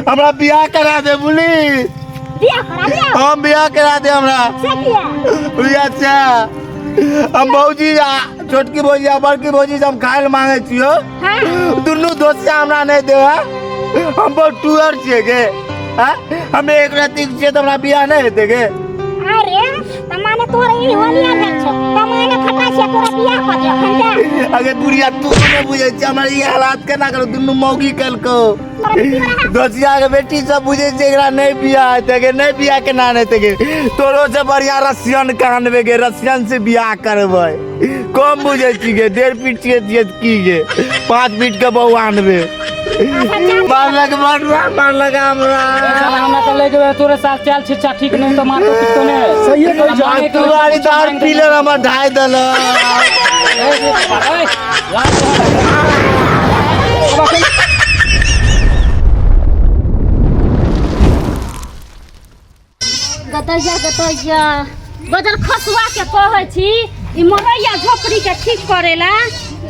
हमरा बियाह करा दे बुली। बियाह करा दे? हम बियाह करा दे हमरा। से किया? बुझिया अच्छा हम भौजी आ छोटकी भौजी आ बड़की भौजी से हम खाए लए मांगे छियो। हाँ। दुनू दोस्त हमरा नहीं दे हम बहुत टूअर छियै गे। हाँ? हम एक रत्ती के छियै तऽ हमरा बियाह नहीं हेतै गे। अरे त माने तोरा ई होलिया भेल छौ त माने खटा छियै तोरा बियाह कऽ दे अखन के। अगे बुढ़िया तू नहि बुझै छी हमर ई हालात केना करू दुनू मौगी केलको। दोसिया के बेटी सब बुझै छै एकरा नहीं बियाह हेतै गे नहीं बियाह केना नहि हेतै गे। तोरो से बढ़िया रसियन के आनबै गे रसियन से बियाह करबै। कम बुझै छी गे 1.5 फीट छियै छियै की गे 5 फीट के बहू आनबै। मारलक बटुआ मारलक हमरा। साला हमरा तऽ लागि गेलै तोरे साथ चाल छिच्चा ठीक नहि तऽ मारतो पिटतो नहि। सहिए कहै छै। मांगे के तू आरी दारू पी ले हमर ढाई देलक। ए, लाज गतैया गतैया बदल खसुआ के कहै छी ई मरैया झोपड़ी के ठीक करेला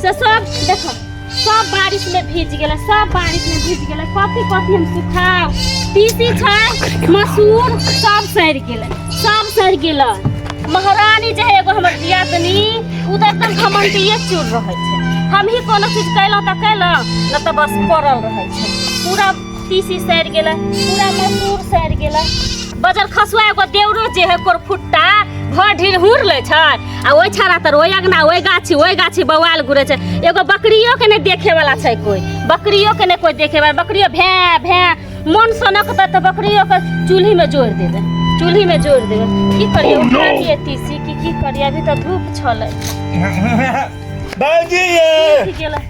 से सब देखो सब बारिश में भीज गेलै सब बारिश में भीज गेलै। कथी कथी हम सुखाउ तीसी छै मसूर सब सड़ि गेलै सब सड़ि गेलै। महारानी जे है एगो हमर दियादनी उ तऽ एकदम घमंडिये चूर रहै छै। हमही कोनो चीज कयलहुँ तऽ कयलहुँ नहि तऽ बस पड़ल रहै छै। पूरा तीसी सड़ि गेलै पूरा मसूर सड़ि गेलै। बजर खसुआ एगो देवरो जे है कोरफुट्टा भर ढीर हुर लै छै आ ओहि छाड़ा तर ओहि अङ्गना ओहि गाछी बौआल घुरै छै। एगो बकरियो के नहि देखे वाला छै कोइ बकरियो के नहि कोइ देखे वाला। बकरियो भैं भैं मन सनकतै तऽ बकरियो के चूल्ही में जोड़ि देबै चूल्ही में जोड़ि देबै। की करियै उठा दियै तीसी की की करियै अभी तऽ धूप छलै। भौजी ये की गेलै?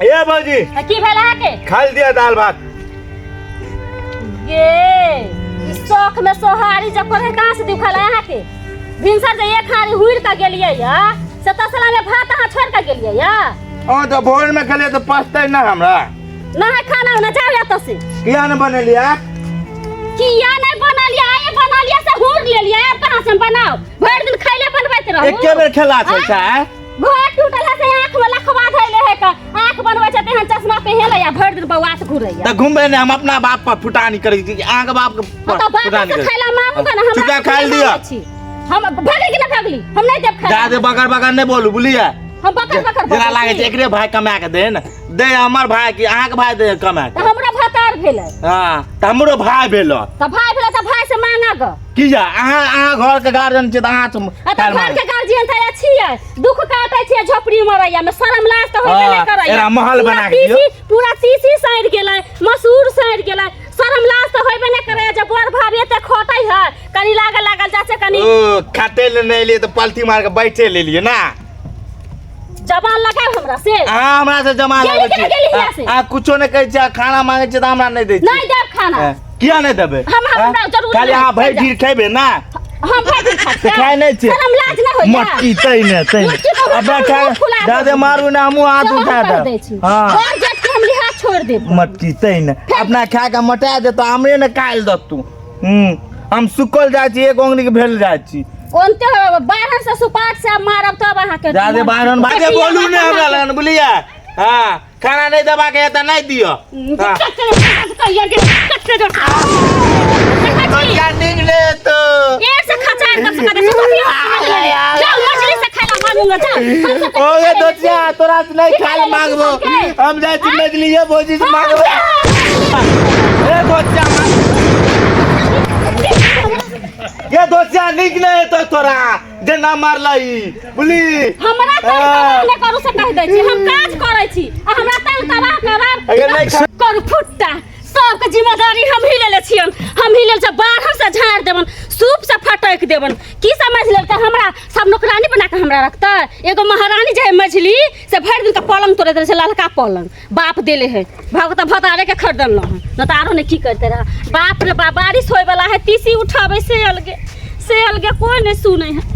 ए भौजी। आ की भेल अहाँके? खाइ दिया दाल भात। गे ई शौक में सोहारी जब पढ़े कहाँ से दिखल अहाँके? भिनसर जे एक हारी हुर के गेलियै या से तसला में भात अहाँ छोड़ के गेलियै या? हां तऽ भोर में खेलियै तऽ पचतै ना हमरा। ना है खाना ना जाओ एतऽ से। किया ने बनेलियै? किया नहीं बनलियै? आइ बनलियै से हुर लेलियै आब कहाँ से हम बनाउ? भरि दिन खैले बनबैत रहू। एके बेर खेला छै साहब। घर टूटल है से आँख में लखवा धैले है का आँख बनबै छै तेहन चश्मा पहिनले या भरि दिन बौआत घुरैया। तऽ घुमबै ने हम अपना बाप पर फुटानी करै छी अहाँके बाप के हाँ तऽ बाप फुटानी से करै। खाइला मांगू का ना हमरा चुपचाप से खाइ खाइला लिअ। मांगै छी। हम भगली कि ना भगली हम नहीं देब खाइला। जादे बगर बगर नहीं बोलू बुझलियै? हम बकर बकर जेना बजै लागै छै छी। एकरे भाई कमा के दे ने दे हमर भाई की अहाँके भाई दे कमा के। तऽ हमरो भतार भेलै। हाँ तऽ हमरो भाई भेल। तऽ भाई भेलै तऽ भाई से मांगा ग। की जा अहाँ अहाँ घर के गार्जियन छियै तऽ अहाँ से आ तऽ घर के गार्जियन तऽ छियै दुख काटै छियै झोपड़ी मरैया में शरम लाज तऽ होबे नहि हाँ, करैया। एकरा महल पूरा बना के दियौ। तीसी पूरा तीसी सड़ि गेलै मसूर सड़ि गेलै शरम लाज तऽ होबे नहि करैया जे बड़ भाभी एते खटै है कनी लागल लागल जाइ छै कनी। ओ खटै लए नहि एलियै तऽ पलथी मार के बैठे लेलियै ना। जबान लगाउ हमरा से। अहाँ हमरा से जमा गेली लगबै कि छी। नहि गेली हियाँ से? अहाँ कुछो नहि कहै छियै खाना मांगै छियै तऽ हमरा नहि दै छियै। नहि देब खाना। हाँ, किया नहि देबै? हमरा जरूरी खाली नहि। अहाँ भरि ढीर खेबै ना। हम भरि दिन खाइ तऽ खाइ नहि छियै। शरम लाज नहि होइया। मटकी तै ने तै ने। मटकी तऽ अबे हम खा मुँह फुला जादे देबै। मारू ने हमहूँ हाथ सेहो हम उठा कहि देब। दै छी। हाँ। घर जेठ के हम लिहाज छोड़ि देब। मटकी तै ने अपना खा के मटा देतौ हमरे ने काल्हि देतौ। हम सुखल जाइ छी एक ओंगरी के भेल जाइ छी। ओनते बारह से सुपाट से मारब तब अहाँके जादे बारह बाजे बोलू ने हमरा लगन बुझलियै? हाँ खाना नहीं दबा के तऽ नहीं दियौ। हाँ। ओगे दोसिया तोरा से नहीं खाए मांगबो हम जाइ छी मछलिए भौजी से मांगबो। ए दोसिया ये दोसिया नीक नहीं हेतौ तोरा जे ना मारलही बुझली? हमरा तंग तबाह नहि करू से कहि दै छी। हम काज करै छी आ हमरा तंग तबाह करब अगर नहि खा- करू फुट्टा सबके जिम्मेदारी हम ही लेले छियन हम ही लेल बाहर से झाड़ देबन सूप से फटक देबन। की समझ लेलकै हमरा सब नौकरानी बना के हमरा रखतै? एगो महारानी जे है मझली से भरि दिन के पलंग तोड़ैत रहै छै ललका पलंग बाप देले है भगत भतारे के खरीदल है न तऽ आरो ने की करते रह। बाप रे बाप बारिश होय वाला है तीसी उठाबै से अलगे से अलगे कोई नहीं सुनै है।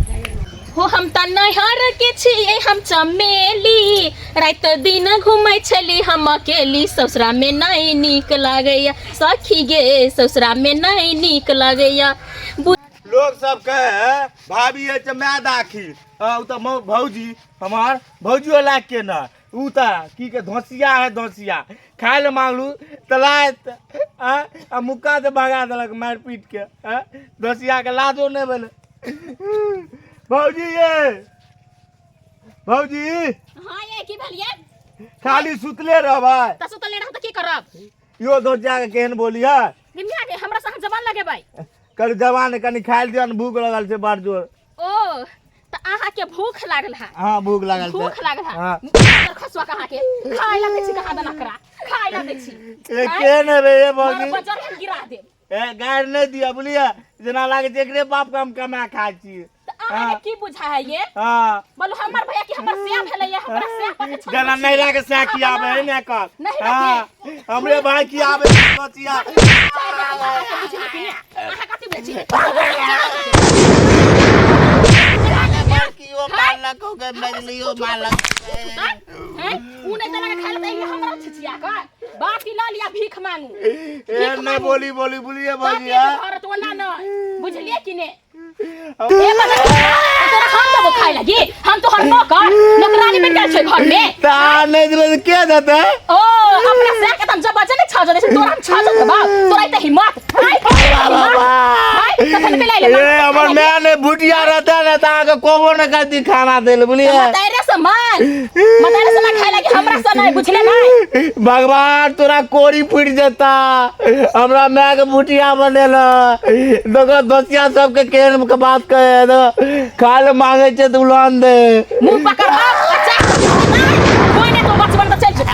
हो हम तऽ नैहर के छियै हम चमेली राति दिन घूमै छली हम अकेली ससुरा में नहीं नीक लागैया सखी गे ससुरा में नहीं नीक लागैया। लोग सब कहे भाभी है माय दाखिल। हाँ, उ तऽ भौजी हमार भौजियो लाग के ना ऊ तऽ की के धोसिया है धोसिया खाय लए मांगलू तऽ लात आँय आ मुक्का से भगा देलक मारि पीट के आँय धोसिया के लाजो नहि भेलै। भौजी ये भौजी। हाँ ये की भेल ये? खाली सुतले रहबै। त सुतल नहि रहब तऽ की करब? यो धोसिया के केहन बोली है? निमिया के हमरा से अहाँ जबान लगेबै। कनि जवान कनि खाय दियौ ने, भूख लगल छै बड़ जोर। ओ तऽ अहाँ के भूख लागल है? हाँ भूख लागल छै। भूख लागल है। हाँ। खसुआ कहाँ के खाय ला दै छी, कहाँ दना करा खाय ला दै छी। ए के ने रे ये भौजी? मार बजर हम गिरा देब। ए गारि नहि दिअ बुझलियै, जेना लागै छै एकरे बाप के हम कमा खाइ छियै। तऽ अहाँ के की बुझा है ये? हाँ। बोलू हमर भैया की हमर स्या भेलै ये, हमरा स्या पर के जेना नैरा के स्या की आबै है ने कर। नैरा के। हाँ, हमरे भाई की आबै है बचिया। अहाँ कथी बुझै छी? कियो मारलक हो गे, मजलियो मारलक। हैं उ नहि देलक खाय ला तऽ हमरा छिछिया कर बाटी लऽ लिया भीख मांगू। ए नहि बोली बोली बुझलियै बाप भौजी। के घर तो ओना नहि बुझलियै कि ने? ए बजा तोरा हम देबो खाय लागी? हम तोहर नौकर नौकरानी बनि गेल छै घर में। ता नहि देबै तऽ के देतै? ओ अपना से के तम जब बजे ने छज दे तोरा हम छज देबो, तोरा एते हिम्मत हाय हाय तखन के ले ले। ए हमर माय ने भुटिया रहता ने तऽ अहाँके कहबो नहि करती खाना दै लए बुझलियै। मतारे से मान मतारे से ना खाय लागी हमरा से नहीं बुझले नहीं। भगवान तोरा कोरी फूटि जेता, हमरा माय के भुटिया बनेल। देखो दोसिया सबके केहन के बात कहे, देखो खाय लए मांगे छै तऽ उलान दे। मुंह पकड़ बाप बच्चा कोई नहीं तो बचपन तो चल चल।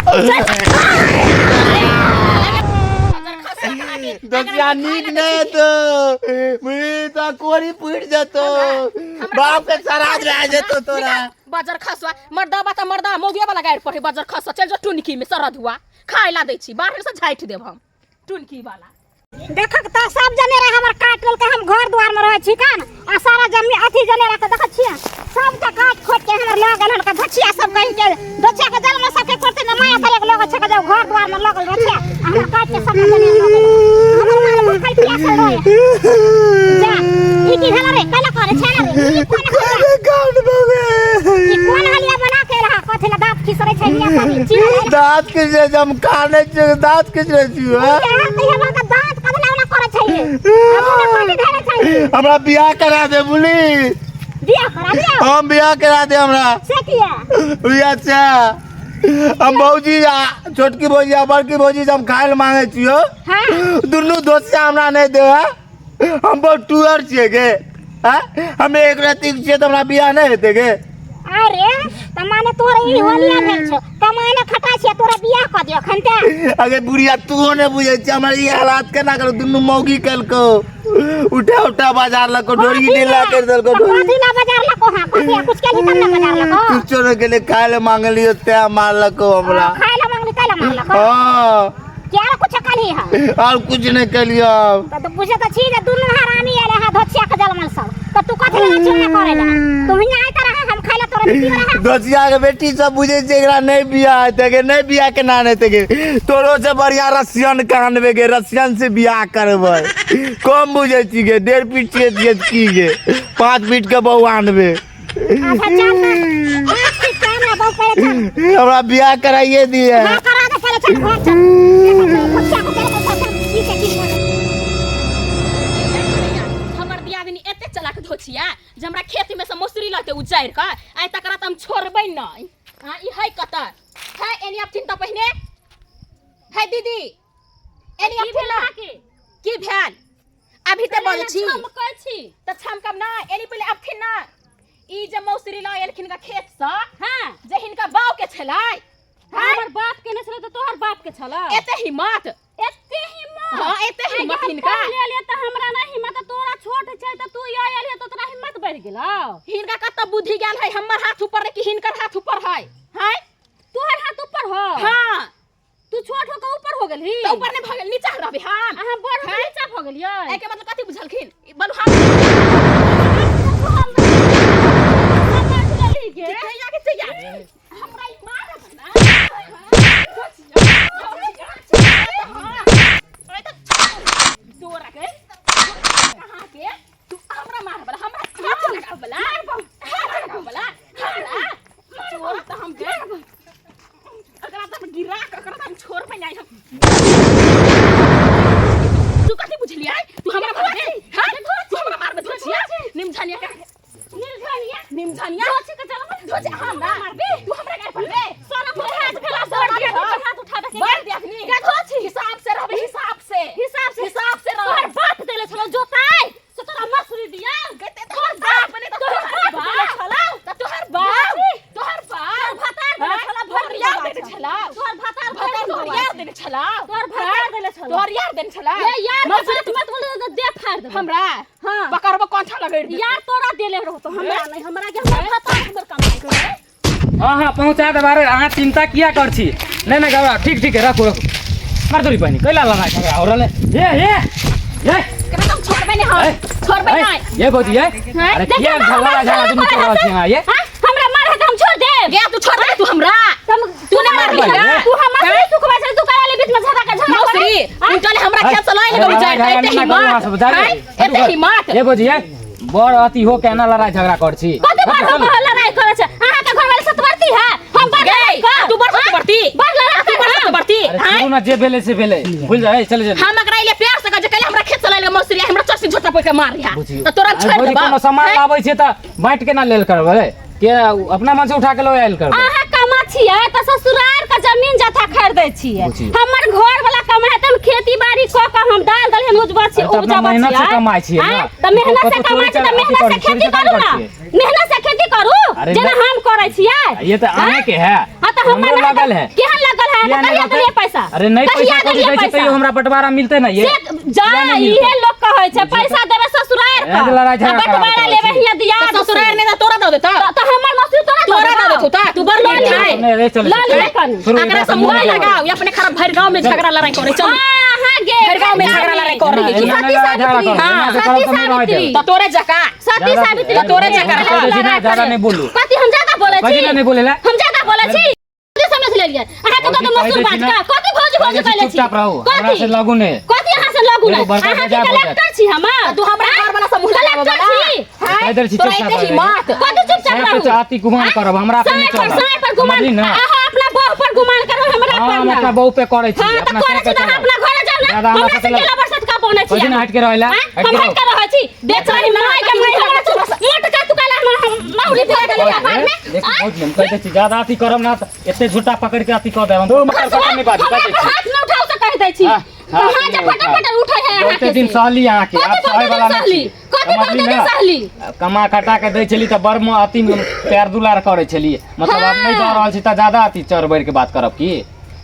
दोसिया नीक नहि हेतौ बुझली, तोरा कोरी फूटि जेतौ, बाप के श्राद्ध भए जेतौ तोरा। बजर खसुआ मर्दा त मर्दा मौगिया वाला गाड़ि पढ़े बजर खसुआ चल जो टुनकी में सरद हुआ खाय ला दै छी, बाहर से झाटि देब हम टुनकी वाला। देखक तऽ सब जने रहे हमर काट लेलकै, हम घर द्वार में रहै छी कान आ सारा जमीन अथी जने रहे देखै छियै सबटा काट खोट के हमर लऽ गेल हन के धोछिया सब कहि के धोछिया के जल में सबके करते न माया करे के लगै छै के जब घर द्वार में लगल रहै छै आ हमर काट के सबटा जने लऽ गेल। हमर माल भूखल प्यासल रहे। जा ई की भेल रे? कैला करे छै रे? ई कोन हलिया? ई कोन हलिया बना के रहा? कथी ला दांत खिसरै छै हिया कनी चिल्ला? दांत खिसरै छै, हम कानै छियै दांत खिसरै छियै। दांत कथी ला ओना करै छै ये? हम ओना कथी धरे छै? हमरा बियाह करा दे बुझली। बियाह करा दिया? हम बियाह करा दे हमरा। से किया? बियाह से हम भौजी आ छोटकी भौजी आ बड़की भौजी से हम खाय लए मांगे छियो। हाँ। दुनू दोस्त हमरा नहि दे है, हम बहुत टूअर छियै गे। हाँ? हम एक रत्ती छियै तऽ हमरा बियाह नहि हेतै गे। अरे त माने तोरा ई होलिया भेल छौ, कमाने खटा छियै तोरा बियाह कऽ दियौ एखन ते। अगे बुढ़िया तू नहि बुझै छी हमर ई हालात केना करू, दुनू मौगी केलको उठा उठा बाजार लको डोरी ढीला करि देलको। डोरी कथी ला बाजार लको? हाँ कथी कुछ केली तब ना बाजार लको? कुछो नहि केले, खाय लए मांगलियो तैं मारलको हमरा। खाय ला मांगली तैं ला मारलको? हाँ। क्या कुछ कलही है? और कुछ नहीं कलियो। तो बुझे तो छी जे दुनू हरामी आले हा धोछिया के जलमल सब, तो तू कथी ला चोना करे ला? तू हियां आइत रहा हम खाय ला तोरा दिती रहा। धोछिया के बेटी सब बुझे छै एकरा नहीं बियाह हेतै गे, नहीं बियाह केना नहि हेतै गे, तोरो से बढ़िया रसियन के आनबे गे, रसियन से बियाह करबै। कम बुझे छी गे, 1.5 फीट छियै छियै की गे, 5 फीट के बहू आनबे। अच्छा चल ना, 5 फीट के आनबे बहू पहिले चल। हमरा बियाह कराइए दिए। हाँ करा दे पहिले, चल घर चल। धोछिया के जलमल सब चल, की से की बोले। हमर दियादिनी एते चलाक धोछिया जे हमरा खेत में से मौसरी लते उजारि कऽ आइ तकरा तऽ हम छोड़बै नहि। हाँ ई है कतऽ है? एनी अबथिन तऽ पहिने है दीदी एनी की अबथिन भेल ना। अहाँके? की भेल? अभी तऽ बजै छी। छमकै छी। तऽ छमकब ना, एनी पहिले अबथिन ना। ई जे मौसरी लऽ एलखिन ग खेत सँ, हाँ। जे हिनका बाप के छलै। हाँ? हमर बाप के नहि छलै तऽ तोहर बाप के छलै। एते हिम्मत? एते हिम्मत? हाँ एते हिम्मत आइ हिनका। हम पढ़ि लेलियै तऽ हमरा नहि हिम्मत, तोरा छोट छै तऽ तू आइ एलियै तऽ तोरा हिम्मत बढ़ि गेलौ। हिनका कतऽ बुद्धि ज्ञान है? हमर हाथ ऊपर है कि हिनकर हाथ ऊपर है? है तोहर हाथ ऊपर हो? हाँ। तू छोट हो के ऊपर हो गेलही? तऽ ऊपर नहि भऽ गेल, नीचा रहबै हम। अहाँ बड़ हो के हैं? नीचा भऽ गेलियै। एहिके मतलब कथी बुझलखिन? ई बलु हम गे। जइया के जइया हमरा ई मारत ना। तोरा के कहाँ के तू हमरा मारबला, हमरा हाथ लगाबला, हाथ लगाबला हमरा तोरा तऽ हम के मार देने छला ए यार के मौसरी बात मत बोल दे, दे फाड़ दे हमरा हाँ। पकड़बो कंठा लगड़ दे यार तोरा देले रहो तो हमरा नहीं, हमरा के हमर भता हमर कमाई के। हाँ हाँ पहुँचा देब। अरे अहाँ चिंता किया कर छी? नहीं नहीं घबरा, ठीक ठीक है, रखू रखू। मार दूरी बहिनी, कैला लड़ाई झगड़ा हो रहलै? ये ये ये एकरा हम छोड़बे नहीं, हम ए, छोड़बे ए, नहीं। ये भौजी ये हैं? अरे देखियौ किया ना, झगड़ा हमरा झगड़ा दुनू झगड़ा कर रहल छी अहाँ ये? हाँ? हमरा मार है त हम छोड़ देब। गे तू छोड़ दे तू हमरा, तू नहीं मारली हमरा। तू हमरा से सुखवा छै, तू काहे ले बीच में झगड़ा के झगड़ा मौसरी करे? उनका ले हमरा खेत से लय अरे लगो लड़ाई जाए झगड़ा एते नहि करू अहाँ हिम्मत सब, जा हैं? एते हिम्मत। ये भौजी ये बड़ अथी हो के एना लड़ाई झगड़ा कर छी? कथी बड़ हम चलू। लड़ाई करे छै? अहाँ के घर वाले सतवर्ती है, हम बड़ गे लड़ाई कर। तू बड़ सतवर्ती, बड़ लड़ाई तू बड़ कर। सतवर्ती। अरे हैं? छोड़ू ना, जे भेलै से भेलै, भूल जा, ए, चले चले। हम एकरा ले प्यार से कह जे कल हमरा खेत से लय लगो मौसरी, हमरा चरसी झोटा पकड़ के मार रिहा बुझियौ। त तोरा अरे छोड़ भौजी, देबा। कोनो सामान लाबै छै तऽ बाँटि के ना लेल करबै के? अपना मन से उठा के लऽ आयल करबै। अहाँ कमा छियै तऽ ससुरार के जमीन जथा खरीदै छियै। बुझियौ। हमर घर वाला कमाए तऽ हम खेती बाड़ी कऽ कऽ हम दाल दलहन उपजबै छी, अरे तऽ अपना उपजाबै मेहनत से छियै। कमाइ छियै ना। आँय? तऽ मेहनत से कतौ कमाइ चोरी छियै तऽ अथी मेहनत से करै छियै, खेती चोरी करू ना, करै छियै। मेहनत से खेती करू अरे जेना नहि। हम करै छियै। ये तऽ अहाँ के है। हाँ तऽ हमरो हमरा लगल है। केहन लगल है? किया तऽ नहि कहिया लगतै? देलियै पैसा? अरे नहि कहिया पैसा कौड़ी देलियै दै छै पैसा? तैयो हमरा बंटवारा मिलतै ना ये? से जा किया नहि मिलतै? इहे लोग कहै छै पैसा देबै ससुरार ए, लड़ाई के झगड़ा आ बंटवारा कराबै लेबै छी। हियाँ दिया त ससुरार ने तोरा दऽ देतौ? तऽ हमर मौसी तोरा तोरा दऽ देतौ त तू बड़ लऽ लोली लिअ। है। नहि, रे, चल, लऽ लिअ कनी। शुरू एकरा से एकरा मुँह मुँह लगाओ, ये अपने खराब भरि गांव में झगड़ा लड़ाई करे चल। हाँ हाँ गे भरि गांव में झगड़ा लड़ाई कर रही है। एना सती लड़ाई झगड़ा सावित्री। करू, एना से सती करब तऽ नहि रहै सावित्री। देब। त तोरे जका सती ज्यादा- सावित्री अरे तोरे जका लड़ाई रहल। करे। ज्यादा नहि बोलू। कथी हम ज्यादा बोलै कथी छी? लए नहि बोलै लए? हम ज्यादा बोलै छी? कथी समझ लेलियै अहाँ के? भौजी तऽ कहै मसूर दै छी बाज ना। का कथी भौजी भौजी कहै दै छी कहले छी? चुपचाप रहू, हमरा कथी से लगू नहि। कथी अहाँ से लगू नहि? एगो बड़का अहाँ के बेजा भऽ जायत। कलेक्टर छी हम। तू हमरा घर वाला से मुँह लगाबऽ कलेक्टर वाला। छी। कहि दै छी तोरा चुपचाप एते रहू। हिम्मत। कथी चुपचाप साँप रहू? पे अति गुमान करब हमरा पे साँप नहि पर चलत। साँप पर गुमान समझली ना? अहाँ अपना बहू पर गुमान करू, हमरा हाँ, पर हम ना। अपना बहू पे करै छी। हाँ तऽ अपना करै साँप छी पे तऽ अहाँ चलब। अपना घरे जाउ ना। ज्यादा हमरा हमरा से से केला बरसात का बनै छी कथी ने अहाँ? हटि के रहै ला? आँय? हटि हम के हटि के रहै छी। देख तोरी माय के माय हमरा मोटका तू काला हम माउरी भऽ गेलै कपार में। देख भौजी, हम कहि दै छी ज्यादा अथी करब ना तऽ एते झूठा पकड़ि के अथी कऽ देब हम। खसुआ, नहि बाजू, हमरा कहि दै पर छी। हाथ न उठाउ से कहि दै छी। हाँ, हाँ, कहाँ जे नहि फटाफट उठै है अहाँ बहुते के दिन से। सहली अहाँके, कथी आब सहै बहुते वाला दिन नहि सहली? छी। कथी बहुते समझली दिन ना? सहली? कमा खटा के दै छली तऽ बड़ अथी पैर दुलार करै छली, मतलब आब नहि दऽ रहल छी तऽ ज्यादा अथी चढ़ बढ़ि के बात करब की?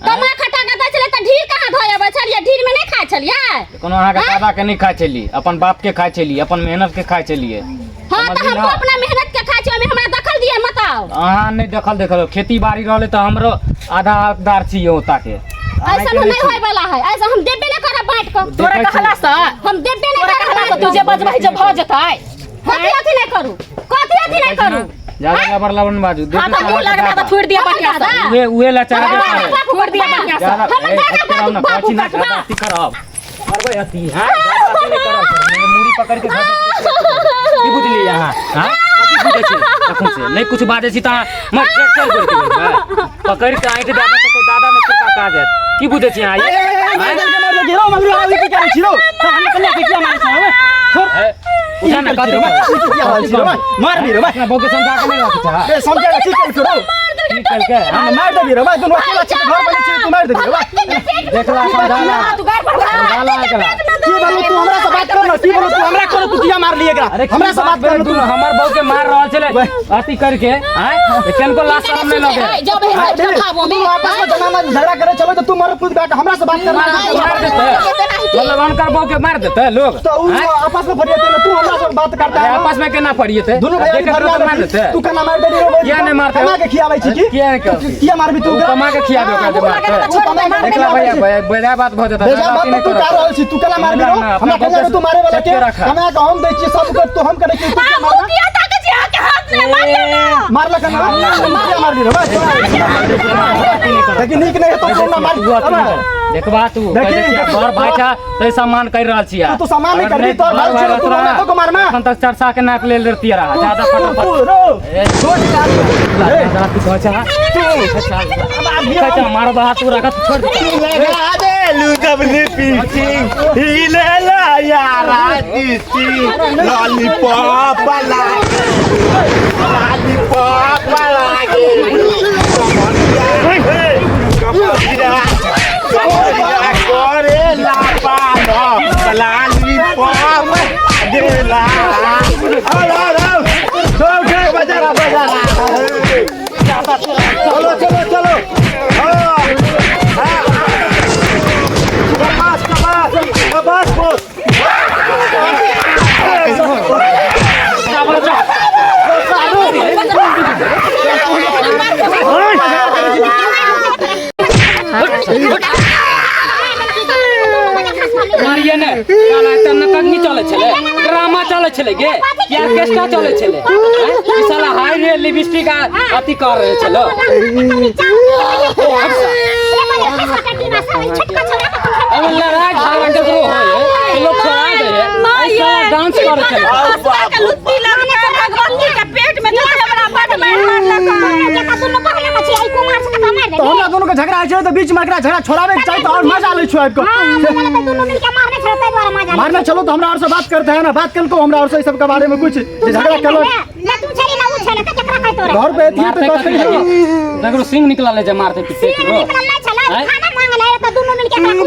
कमा खटा के दै छलै तऽ ढीर कहाँ धऽ अबै छलियै? ढीर में नहि खाइ छलियै? कोनो अहाँके दादा के नहि खाइ छली, अपन बाप के खाइ छली, अपन मेहनत के खाइ छलियै। हाँ तऽ समझली हमहूँ ना? अपना मेहनत के खाइ छी, ओहिमे हमरा दखल दिअ मत आउ। अहाँ नहि देखल देखल खेती बाड़ी रहलै तऽ हमरो आधा हकदार छी ओता के। ऐसन नहीं होय वाला है, ऐसा हम देबे नहीं करब बांट कऽ। तोरा कहला से, हम देबे नहीं तोरा करब कहला से बांट तू जे कऽ। बजबही जे भऽ जेतै। कथी अथी नहीं करू, कथी अथी नहीं करू। ज्यादा लबर लबर बाजू। हाँ तऽ मुँह लगना तऽ छोड़ि दिअ बढ़िआँ से। उहे उहे लचार हमर के दादा बापू छोड़ दिअ बढ़िआँ से। ज्यादा हमर ए, दादा हटके रहू ना, बापू कहै छी ना, कटबा। ज्यादा अथी करब करबै अथी। हाँ, ज्यादा अथी नहि करब, मुड़ी पकड़ि के धऽ की बुझलियै अहाँ? हाँ, कथी बुझै छी? तखन से नहि कुछ बाजै छी तऽ अहाँ मर चल चल गेल पकड़ि के आँटि दए तऽ कोइ दादा नहि कुत्ता काज हैत। की बुझै छी अहाँ ये? ए, उठा ना, कथी मार भी रे भाई। अपना बहू के समझा के नहि रखै छह? ए, समझा की कल रो? की कलकै? हाँ? मार देबी रे भाई, दुनू अकेला छी, घर बने छी, तू मार देबी रे भाई। देखला, समझा तू गाड़ पर समझा ला एकरा। की बोलू तू हमरा से बात कर ना, की बोलू तू हमरा कर, तू किया मार लिए एकरा? अरे हमरा से बात कर तू तू। हमर बहू के मार रहल छलै अथी करके आय, केनको लाज शरम नहि लगे? जब हे खाबो तू में आपस में जनाना झगड़ा करे चलो तो तू मर कूद बैठ हमरा से बात कर मार देतै मतलब हुनकर बहू के मार देतै लोग? तो उ आपस में फरियाते ना, तू हमरा से बात करता अरे है। आपस में केना फरिएतै? दुनू भाई देखत रहत मार देतै। तू केना मार देली रे? किया नहि मारतै? कमा के खियाबै छी की? किया नहि करतै? किया मारबी तू ओ ओकरा? कमा के खियाबे ओकरा जे मारतै। तू कमा के देखला खियाबै भैया छी। भैया, बेजा बात भऽ जेतै। बेजा बात अथी तू नहि कर रहल छी, तू केना मारबी रो? ना, हमरा अपना कहिया बहू तू मारे वाला के के रखा। कमा के हम दै छी सब के, तू हम करे छी, तू किया मारला? किया ताके छी अहाँ के हाथ में मारियौ ना। मारला केना? किया मारली रे भाई? लेकिन नीक नहीं है तो तू ना मार। तू अथी नहि कर। देखबा तू देखी, कहै छियै, देखी। तोहर भाई छा तै सम्मान कर रहल छियै। तू तो सम्मान नहीं अगर करबी, तोहर भाई तोहर छौ, तू रहतौ हमरा ना, को मारमा। एखन तक चर्चा के नाक लेल रहतियै रहा ज्यादा तू फटाफट। तू रो छोड़ ज्यादा तू कहै छा, तू कहै छा मारब हाथ तू रखत छोड़ दे। लगा देलू जब लिपस्टिक हिले ला यारा दिसी लॉलीपॉप लागे, लॉलीपॉप लागे, कमरिया कमरिया कमरिया करे ला पानो लॉलीपॉप गेला। आओ आओ आओ, चलो बजारा बजारा, चलो चलो चलो। हाँ हाँ, कपास कपास। छलियै ने साला एतऽ नटंकी चलै छलै, ड्रामा चलै छलै गे, कि ऑर्केस्ट्रा चलै छलै? ई साला हाई रे लिपस्टिक आ अथी कर रहल छलो। अबे लड़ाई झगड़ा ककरो होय है, लोग छोड़ा दे है, ई साला डांस करे छलै। के लुत्ती लगके भगवती के पेट में जते हमरा बड मार मारलक। तो हमरा दोनों के झगड़ा होइ छै तऽ बीच में एकरा झगड़ा छोड़ाबे के चाही, तऽ और मजा लै छौ आबि कऽ मारने चलो। तो हमरा और से बात करते हैं ना, बात कल को हमरा और से ई सब के बारे में कुछ जे झगड़ा कल घर पे थी तो मारते कहते कथी हैं। लगे? ककरो सिंह निकलल है जे मारते पीटते ककरो?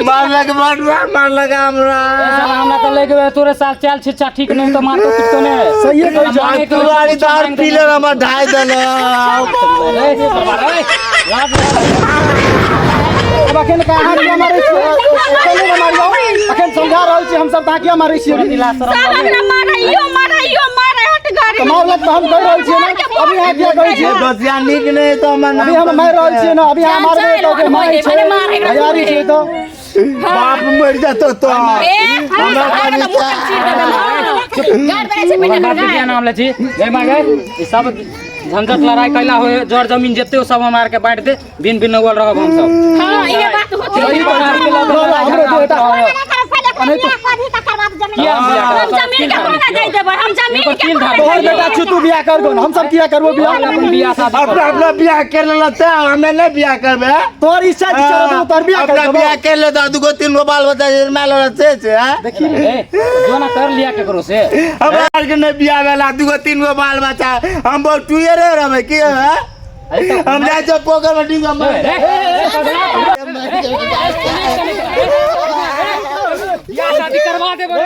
मारलक, मारलक, मारलक हमरा। साला हमरा तऽ लागि गेल तोरे साथ चाल छिच्चा ठीक नहि तऽ मारतो पिटतो नहि। सहिए कहै छै। मारने के तू आरी दारू पी ले, हमर ढाई देलक। ए, ए, लाज अब अखन के अहाँ किया मारै छियै? अखन नहि मारियौ, अखन समझा रहल छी हमसब तऽ अहाँ किया मारै छियै? लाज शरम सब हमरा मारैयो मारैयो मारै हट घरे। तऽ मारलक तऽ हम कहि रहल छियै ने, अभी अहाँ किया कहै छियै? दोसिया नीक नहि तो हमर अभी हम मारि रहल छियै ने, अभी अहाँ मारबै तऽ ओकरे मारै छै, भैयारी छै तऽ। बाप मरि जेतो तो। ए हमरा हमरा मुँह चीर देबै। गाड़ बनै छै ओकर बाप के किया नाम लै छी? गै माय गै, ई सब झंझट लड़ाई कैला होय, जर जमीन जते हो सब हमरा आर के बांटि दे, बिन बिन नौवल रहब हम सब। हां, इहे बात होतै। सही बात छै। हमरो दू बेटा। किया हम बियाह हम करब? जमीन के कोना दे देबै? हम जमीन के तिल कोना धार। तोहर बेटा छु, तू बियाह कर गो, हम सब किया करबो बियाह? अपन बियाह शादी अपना करब। अपना बियाह कर लेलक ते हमे नहि बियाह करबै। तोहर इच्छा छै तो तोहर बियाह कर अपना देबो। बियाह कर ले तऽ दूगो तीन गो बाल बच्चा जे माय लड़त से छै, हैं? ए, जो ना कर लिया केकरो से। हमरा आरके नहि बियाह भेला, दूगो तीन गो बाल बच्चा, हम बहुत टुयरे रहबै की हैं? हम जाइ छियै पोखरि मे डूबि कऽ मरि ए, ए, ए, पगला, बियाह शादी करवा देबै।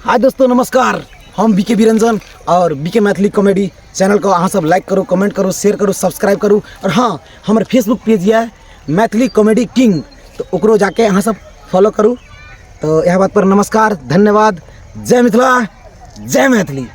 हाय दोस्तों, नमस्कार। हम बीके बिरंजन और बीके मैथिली कॉमेडी चैनल को अहाँ सब लाइक करू, कमेंट करू, शेयर करू, सब्सक्राइब करू। और हाँ, हमर फेसबुक पेज यऽ मैथिली कॉमेडी किंग, तो ओकरो जाके अहाँ सब फॉलो करू। तो यह बात पर नमस्कार, धन्यवाद। जय मिथिला, जय मैथिली।